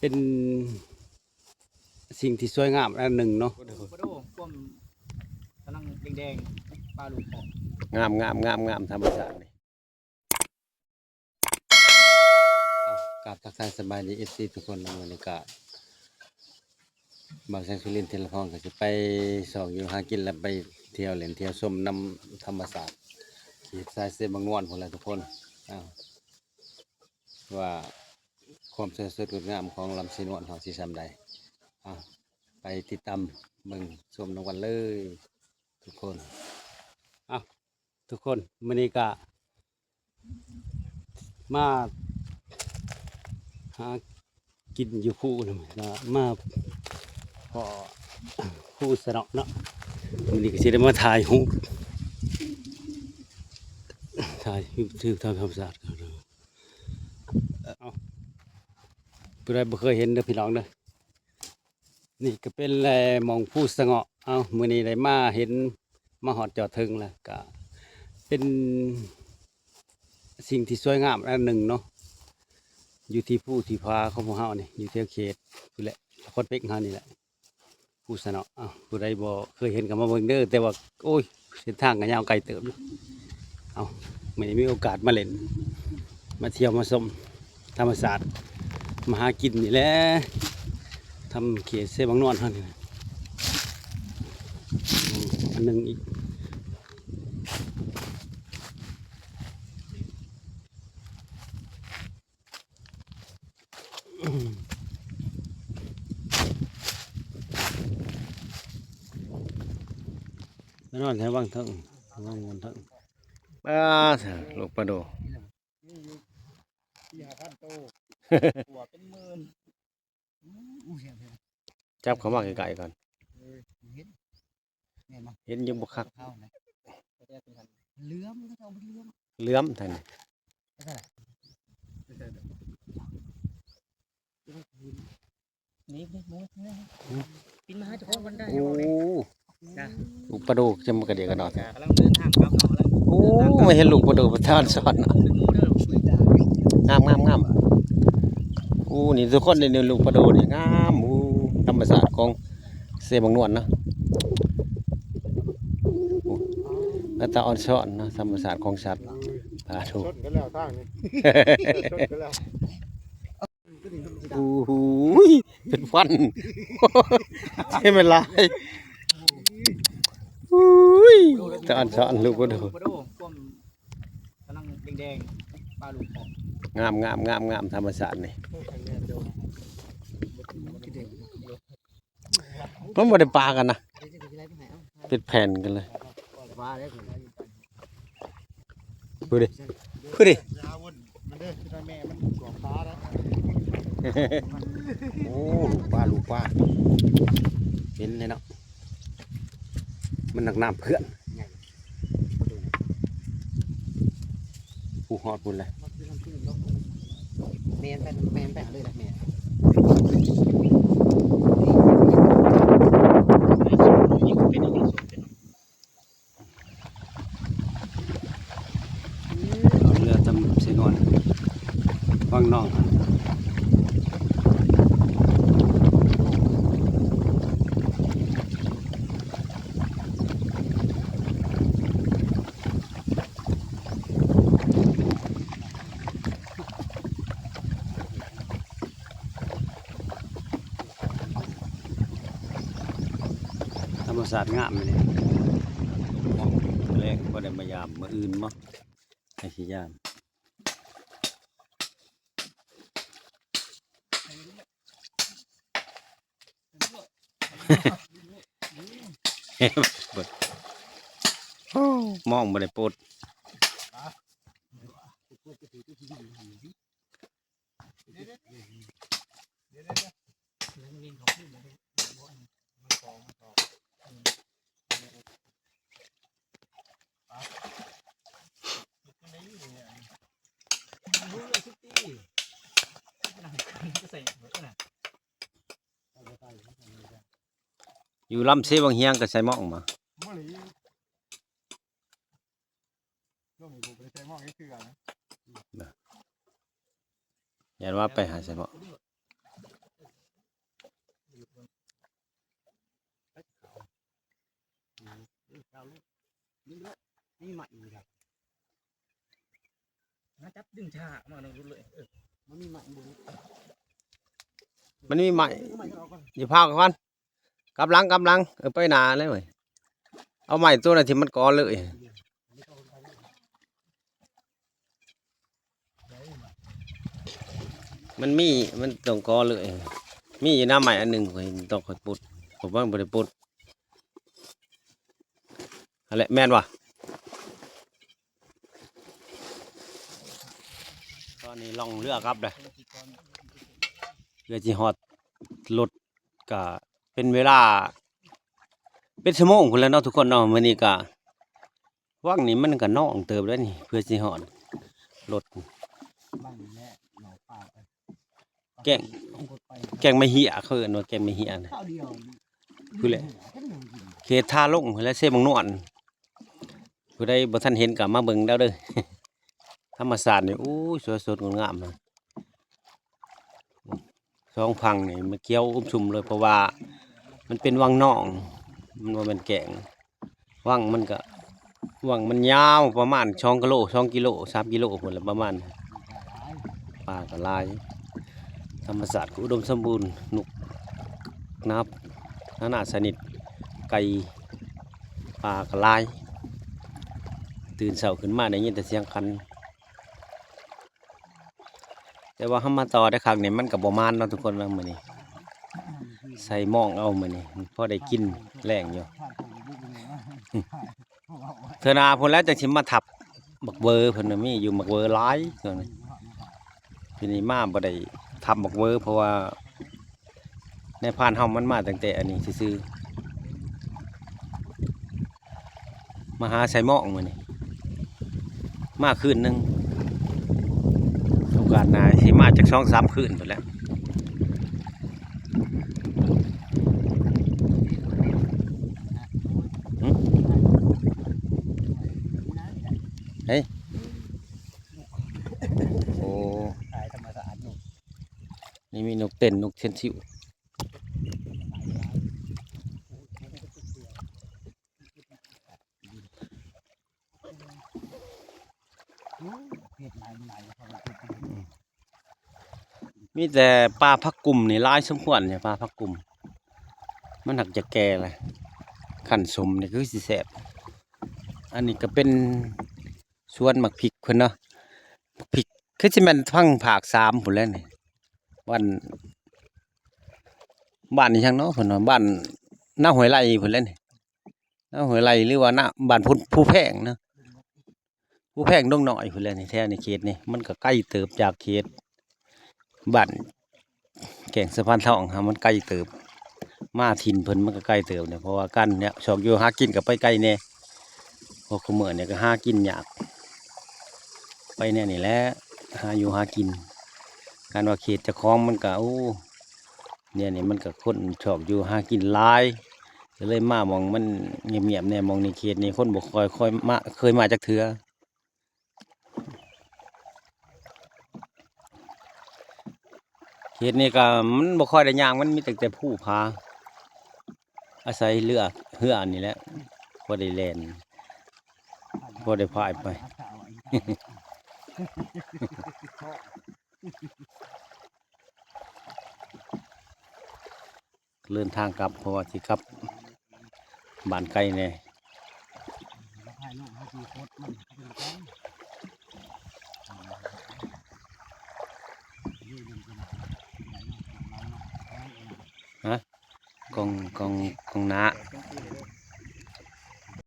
ປັນສິ່ງທີ່ສວຍງາມອັນໜຶ່ງເນາະ. ປາໂດ ຄວາມກຳລັງແດງໆ ປາລູກອອກ ງາມໆໆໆ ທຳມະຊາດນີ້. ອ້າວ ກາບທັກທາຍສະບາຍດີ ເອັຟຊີ ທຸກຄົນເນາະ. ມື້ນີ້ກະ ບ່າວແສງສຸລິນ ເທລະພອນ ກໍຊິໄປຊອກຢູ່ຫາກິນ ແລະ ໄປທ່ຽວຫຼິ້ນທ່ຽວຊົມນຳທຳມະຊາດ ເຂດຊາຍເຊບັງນວນພຸ້ນແຫຼະທຸກຄົນ. ອ້າວ ວ່າຄວາມສວຍສົດງົດງາມຂອງລຳເຊນວນເຮົາຊິສ່ຳໃດ. ອ້າວ ໄປຕິດຕາມເບິ່ງຊົມນຳກັນເລີຍທຸກຄົນ. ອ້າວ ທຸກຄົນ ມື້ນີ້ກະມາຫາກິນຢູ່ພູນຳ ກະມາພໍ້ພູສະເນາະເນາະ. ມື້ນີ້ກະຊິໄດ້ມາຖ່າຍຮູບ ຖ່າຍຮູບ ຖ່າຍທຳມະຊາດ. ເອົາ ຜູ້ໃດບໍ່ເຄີຍເຫັນເດີພີ່ນ້ອງເດີ. ນີ້ກະເປັນແຫຼະໝ່ອງພູສະເງາະ. ເອົາ ມື້ນີ້ໄດ້ມາເຫັນ ມາຮອດຈອດເທິງແລ້ວ ກະເປັນສິ່ງທີ່ສວຍງາມອັນໜຶ່ງເນາະ ຢູ່ທີ່ພູທີ່ຜາຂອງພວກເຮົານີ້ ຢູ່ແຖວເຂດພຸ້ນແຫຼະ ນະຄອນເປັກເຮົານີ້ແຫຼະ ພູສະເນາະ. ເອົາ ຜູ້ໃດບໍ່ເຄີຍເຫັນກໍມາເບິ່ງເດີ ແຕ່ວ່າ ໂອ້ຍ ເສັ້ນທາງກໍຍາວໄກເຕີບຢູ່. ເອົາ ມື້ນີ້ມີໂອກາດມາຫຼິ້ນ ມາທ່ຽວ ມາຊົມທຳມະຊາດ ມາຫາກິນນີ້ແຫຼະ ທຳເຂດເຊບັງນວນເຮົານີ້ ອັນໜຶ່ງອີກ. ມານອນໃຫ້ວັງເທິງ ວັງເທິງ. ປ້າດ ລູກປາໂດ ມີຢູ່ສີ່ຫ້າພັນໂຕ ຕົວເປັນໝື່ນ. ອູ້ຍ ຈັບເຂົ້າມາໃກ້ໆກ່ອນ. ເອີ ເຫັນ ແມ່ນບໍ່? ເຫັນຢູ່ບໍ່ຄັກ ຂາວນະ ເຫຼືອມ ເຂົາເຈົ້າບໍ່ເຫຼືອມ ເຫຼືອມແທ້ນີ້. ນີ້ ນີ້ ໝູ ປີນມາຫາເຈົ້າຂອງມັນໄດ້. ໂອ້ ນະ ລູກປາໂດຈະມາກະເດຍກະດອດ. ກຳລັງເດີນທາງກັບເນາະ ໂອ້ ມາເຫັນລູກປາໂດປະທານສອນ ງາມໆໆ. ໂອ້ ນີ້ທຸກຄົນ ນີ້ ນີ້ລູກປາໂດນີ້ງາມ. ໂອ້ ທຳມະຊາດຂອງເຊບັງນວນເນາະ. ໂອ້ ໜ້າຕາອ່ອນຊ້ອນເນາະ ທຳມະຊາດຂອງສັດ ປາໂດ ຊົນກັນແລ້ວທາງນີ້ ຊົນກັນແລ້ວ. ໂອ້ໂຫ ເປັນພັນ ໃຊ່ແມ່ນຫຼາຍ. ໂອ້ຍ ຕາອັນສະອັນລູກບໍ່ດູ ກຳລັງແດງໆ ປາລູກອອກ ງາມໆໆໆ ທຳມະຊາດນີ້. ມັນບໍ່ໄດ້ປາກັນນະ ເປັນແຜ່ນກັນເລີຍ. ເບິ່ງດິ ເບິ່ງດິ ໂອ້ ລູກປາ ລູກປາ ເຫັນແລ້ວເນາະ ມັນໜັກນ້ຳເພື່ອນ. ຜູ້ຮອດພຸ້ນແຫຼະ ແມ່ນໄປ ແມ່ນໄປເອົາເລີຍລະ ແມ່ນ ເອົາເຮືອທຳເຊນວນ ວັງນອງ. ທຳມະຊາດງາມແມ່ນນີ້ ເນາະ ແລງບໍ່ໄດ້ມາຢາມ ມື້ອື່ນເນາະ ໃຫ້ຊິຢາມ. ໂອ້ ມອງບໍ່ໄດ້ປົດ. ຢູ່ລຳເຊວັງຮຽງກໍໃສ່ໝອກມາ. ຢ້ານວ່າໄປຫາໃສ່ໝໍ້. ນີ້ ນີ້ໄມ້ອີກແລ້ວ ຫາຈັບດຶງຊ້າມາ ເນາະ ຫຼຸດເລີຍ. ເອີ ມັນມີໄມ້ບໍ່? ມັນມີໄມ້ ໄມ້ອອກກ່ອນ ຢ່າພາກ່ອນ ກັບຫຼັງ ກັບຫຼັງ. ເອີ ໄປໜ້າເລີຍເວີຍ ເອົາໄມ້ຕົວນັ້ນທີ່ມັນກໍເລີຍ. ມັນມີ ມັນຕ້ອງກໍເລີຍ ມີຢູ່ນະໄມ້ອັນໜຶ່ງ ຂ້ອຍຕ້ອງ ຂ້ອຍປົດ ຂ້ອຍບໍ່ໄດ້ປົດ ຫັ້ນແຫຼະ ແມ່ນບໍ່? ຕອນນີ້ລ່ອງເຮືອກັບເດີ ເພື່ອຊິຮອດລົດ ກະເປັນເວລາເປັນຊົ່ວໂມງພຸ້ນແຫຼະເນາະ ທຸກຄົນເນາະ. ມື້ນີ້ກະ ວັງນີ້ມັນກະນ້ອງເຕີບແລ້ວນີ້ ເພື່ອຊິຮອດລົດ ແກ້ງ ແກ້ງໄມ້ເຫ້ຍ ເຂົາເອີ້ນວ່າແກ້ງໄມ້ເຫ້ຍນະ ພຸ້ນແຫຼະ ເຂດທ່າລົງພຸ້ນແຫຼະ ເຊບັກນວນ. ຜູ້ໃດບໍ່ທັນເຫັນກໍມາເບິ່ງແລ້ວເດີ ທຳມະຊາດນີ້ ໂອ້ຍ ສວຍສົດງົດງາມນະ. ສອງຝັ່ງນີ້ມັນຂຽວອຸມຊຸມເລີຍ ເພາະວ່າມັນເປັນວັງໜອງ ມັນບໍ່ແມ່ນແກ້ງ. ວັງມັນກະ ວັງມັນຍາວປະມານສອງກິໂລ ສອງກິໂລ ສາມກິໂລພຸ້ນລະປະມານ ປາກະຫຼາຍ ທຳມະຊາດກະອຸດົມສົມບູນ ນົກນາ ນານາຊະນິດ ໄກ່ ປາກະຫຼາຍ. ຕື່ນເຊົ້າຂຶ້ນມາໄດ້ຍິນແຕ່ສຽງຂັນ. ແຕ່ວ່າເຮົາມາຕໍ່ໄດ້ຄັກນີ້ມັນກໍບໍ່ໝານເນາະ ທຸກຄົນເນາະ. ມື້ນີ້ໃສ່ມອງເອົາ ມື້ນີ້ພໍໄດ້ກິນແລງຢູ່. ເທື່ອໜ້າພຸ້ນແຫຼະ ຈັ່ງຊິມາທັບບັກເວີເພິ່ນນະ ມີຢູ່ບັກເວີຫຼາຍ. ປີນີ້ມາບໍ່ໄດ້ທັບບັກເວີ ເພາະວ່າ ນາຍພານເຮົາມັນມາຕັ້ງແຕ່ອັນນີ້ຊື່ໆ ມາຫາໃສ່ໝອງມື້ນີ້ ມາຄືນໜຶ່ງ ໂອກາດໜ້າຊິມາຈັກສອງສາມຄືນພຸ້ນແຫຼະ. ຫຶ? ເອີ ໂອ້ ນີ້ມີນົກເຕັ້ນ ນົກເຊນຊິວ. ມີແຕ່ປ່າຜັກກຸມນີ້ຫຼາຍສົມຄວນ ປ່າຜັກກຸມ ມັນຫາກຈະແກ່ແລ້ວ ຄັນສົມນີ້ຄືຊິແຊບ. ອັນນີ້ກໍເປັນສວນໝາກພິກເພິ່ນເນາະ ໝາກພິກຄືຊິແມ່ນທາງພາກສາມພຸ້ນແຫຼະນີ້ ບ້ານ ບ້ານອີ່ຫຍັງເນາະເພິ່ນວ່າ ບ້ານນາຫ້ວຍໄລ່ພຸ້ນແຫຼະນີ້ ນາຫ້ວຍໄລ່ ຫຼືວ່ານາ ບ້ານພູ ພູແພງເນາະ ພູແພງດົງນ້ອຍພຸ້ນແຫຼະນີ້. ແຖວນີ້ເຂດນີ້ມັນກໍໄກເຕີບຈາກເຂດບ້ານແກ້ງສະພານທອງ ຫາມັນໄກເຕີບ ມາຖິ່ນເພິ່ນມັນກໍໄກເຕີບເນາະ ເພາະວ່າການຊອກຢູ່ຫາກິນກໍໄປໄກແດ່. ເພາະຄຸມື້ນີ້ກໍຫາກິນຍາກ ໄປແນວນີ້ແຫຼະ ຫາຢູ່ຫາກິນ. ຄັນວ່າເຂດເຈົ້າຂອງມັນກໍ ໂອ້ ດຽວນີ້ມັນກໍຄົນຊອກຢູ່ຫາກິນຫຼາຍ ກໍເລີຍມາໝ່ອງມັນງຽບໆແດ່. ໝ່ອງນີ້ເຂດນີ້ຄົນບໍ່ຄ່ອຍ ຄ່ອຍມາ ເຄີຍມາຈັກເທື່ອ. ເຂດນີ້ກໍມັນບໍ່ຄ່ອຍໄດ້ຍ່າງ ມັນມີຕັ້ງແຕ່ພູຜາ ອາໄສເຮືອ ເຮືອອັນນີ້ແຫຼະ ພໍໄດ້ແລ່ນ ພໍໄດ້ພາຍໄປ. ເດີນທາງກັບ ເພາະວ່າຊິກັບບ້ານໄກແດ່. ຮະ? ກອງ ກອງ ກອງໜ້າ.